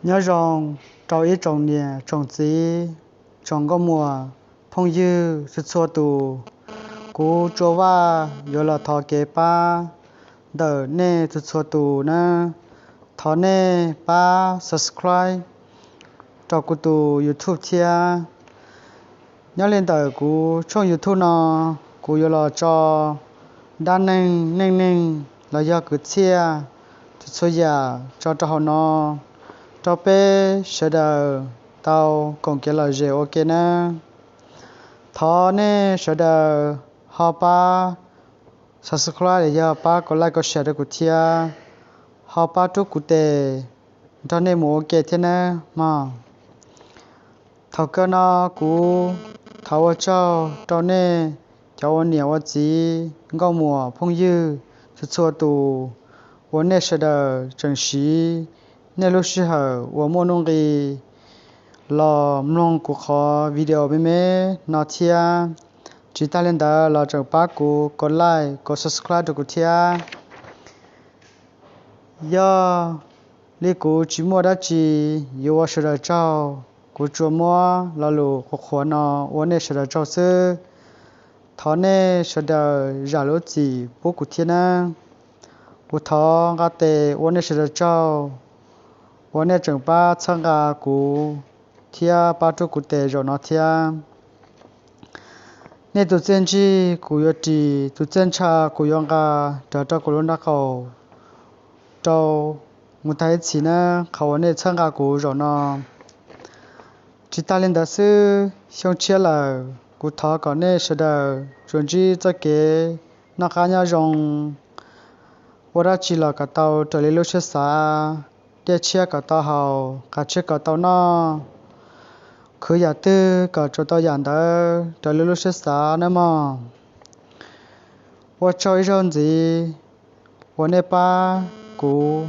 Nyob zoo rau ib tsoom niam tsoom txiv, tsoom nkauj muam phooj ywg txhua txhua tus. Kuv Tsua Vaj yuav los thov kev pab ntawm nej txhua txhua tus nawb. Thov nej pab subscribe rau kuv tus YouTube thiab. Nyob li ntawm kuv tshooj YouTube no, kuv yuav los tso dab neeg neej neeg los yog kwv txhiaj txhua txhua yam tso rau hauv no rau peb sawv daws tau koom kev lom zem ua ke nawb. Thov nej sawv daws ho pab subscribe los yog pab kom like kom share rau kuv thiab, ho pab rub kuv tes nrog nej mus ua ke thiab nawb mog. Thaum kawg no kuv thov ua tsaug rau nej cov ua niam ua txiv, nkauj muam phooj ywg txhua txhua tus uas nej sawv daws tseem siv nej lub sij hawm uas muaj nuj nqis los mloog kuv qhov video me me no thiab. Tsis tag li ntawd los tseem pab kuv kom like kom subscribe rau kuv thiab. Yog li kuv tsis muaj dab tsi yuav ua sawv daws tsaug, kuv tsuas muab lo lus qhuav qhuav no ua nej sawv daws tsaug xwb. Thov nej sawv daws zam lub txim pub kuv thiab nawb. Kuv thov nqa tes ua nej sawv daws tsaug uas nej tseem pab txhawb nqa kuv thiab pab rub kuv tes zaum no thiab. Nej tus txiaj ntsig kuv yuav ris, tus txiaj ntsha kuv yuav nqa rawv rau kuv lub nraub qaum rau mus tag ib txhis nawb qhov uas nej txhawb nqa kuv zaum no. Tsis tas li ntawd xwb, xyoo tshiab lawm, kuv thov kom nej sawv daws tsuas ntsib txoj kev noj qab nyob zoo, ua dab tsi los kom tau raws li lub siab xav, dej tshiab kom tau haus, qav tshiab kom tau noj, khwv yam twg kom tsuas tau yam ntawd raws li lub siab xav nawb mog. Ua tsaug ib zaug ntxiv uas nej pab kuv